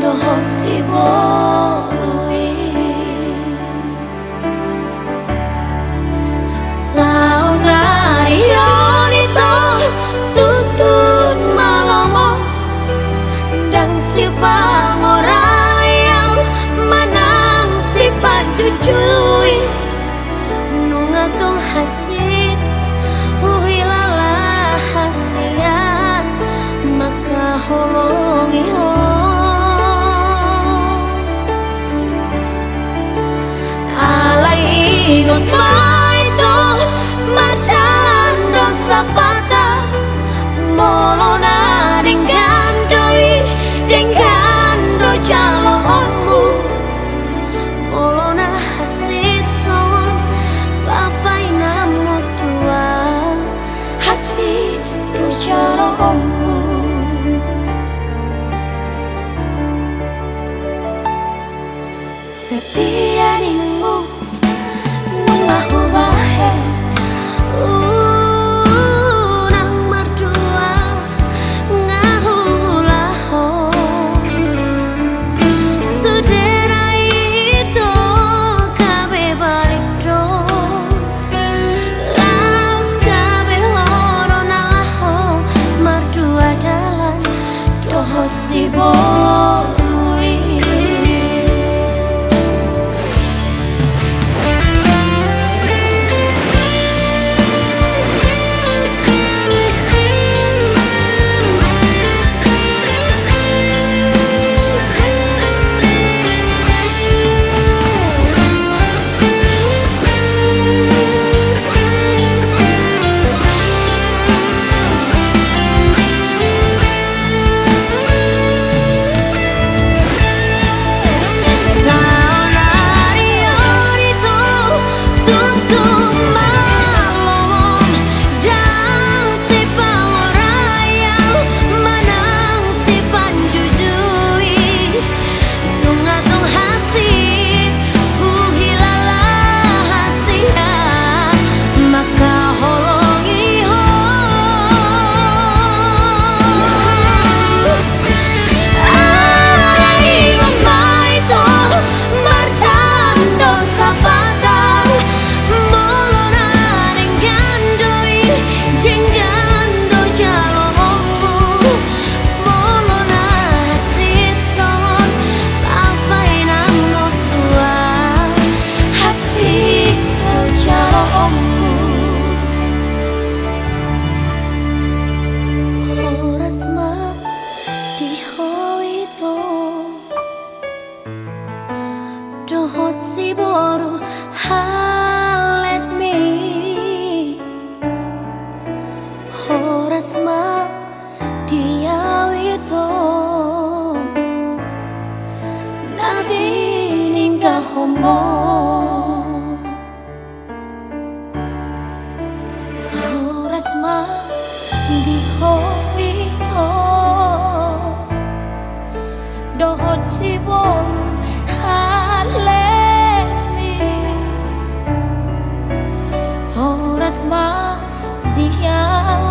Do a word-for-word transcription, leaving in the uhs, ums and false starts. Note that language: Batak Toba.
dohot siboru i. Saonari on ito tutu ma lomo, ndang sipangoraion manang sipanjujui. Nunga tung hansit huhilala hasian mangkaholongi ho. Alai ingot ma ito, mardalan do sapata, molo na denggan do i, denggan do jaloonmu. Molo na hansit songon bapa inanmu tua, hansit do jaloonmu. Setia ninmu nunga hubahen, unang mardua nga huulahon. Sude na ito gabe balik do, laos gabe ho do na laho mardua dalan dohot siboru i. Saonari on ito tutu ma lomo, ndang sipangoraion manang sipanjujui. Nunga tung hansit huhilala hasian mangkaholongi ho. Alai ingot ma ito, mardalan do sapata, molo na denggan do i, denggan do jaloonmu. Molo na hansit songon bapa inanmu tua, hansit do jaloonmu. Horas ma di ho ito dohot siboru halletmi. Horas ma di au ito na tininggalhon ho. Horas ma di ho ito dohot siboru halletmi. Horas ma di au